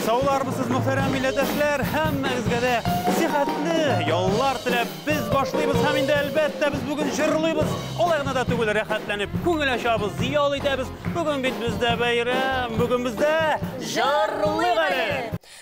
Саулармысыз, мөхтәрәм милләттәшләр, һәммәгезгә дә сихәтле яллар теләп без башлыйбыз һәм инде әлбәттә без бүген җырлыйбыз. Алай гына да түгел, рәхәтләнеп күңел ачабыз, ял итәбез. Бүген бит бездә бәйрәм, бүген бездә җырлыйк әле.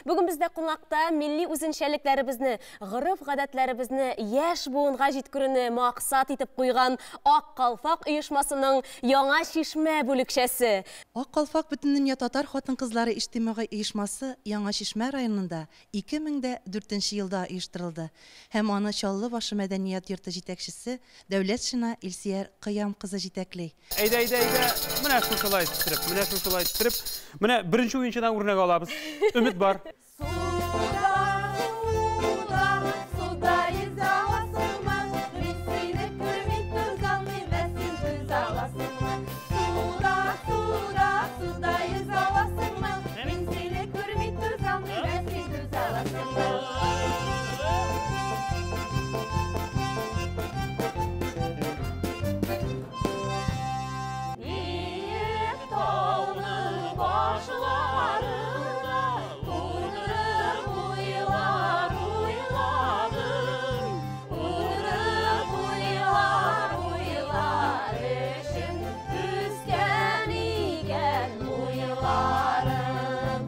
Бүген бездә кунакта милли үзенчәлекләребезне, гореф-гадәтләребезне яшь буынга җиткерүне максат итеп куйган Ак калфак оешмасының Яңа Чишмә бүлекчәсе. Ак калфак Бөтендөнья татар хатын-кызлары иҗтимагый оешмасы Яңа Чишмә районында 2004 елда оештырылды һәм аны Чаллы Башы мәдәният йорты җитәкчесе Дәүләтшина Илсөяр Кыям кызы җитәкли. Әйдә, әйдә, әйдә. Менә шушылай иттереп, менә шушылай иттереп. Менә беренче уенчыдан үрнәк алабыз. Өмет бар. Суда, суда, суда йөзә аласыңмы? Мин сине күрми түзалмыйм, ә син түзә аласыңмы? Суда, суда, суда йөзә аласыңмы? Мин сине күрми түзалмыйм, ә син түзә аласыңмы? Биек тауның башларында утырып уйлар уйладым, утырып уйлар уйлар өчен үскән икән уйларым.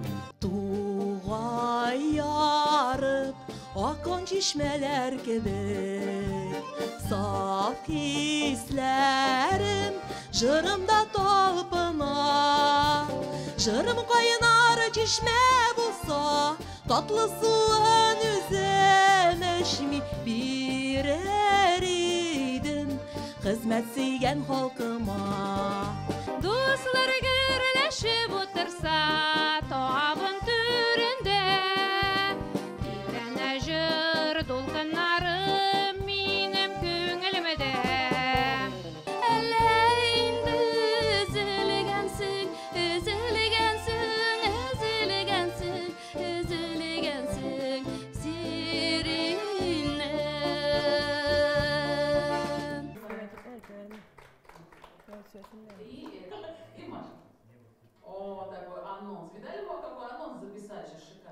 Тугай ярып аккан чишмәләр кебек, саф хисләрем җырымда талпына. Җырым кайнар чишмә булса, татлы суын үзем эчми бирер идем хезмәт сөйгән халкыма. Дуслар гөрләп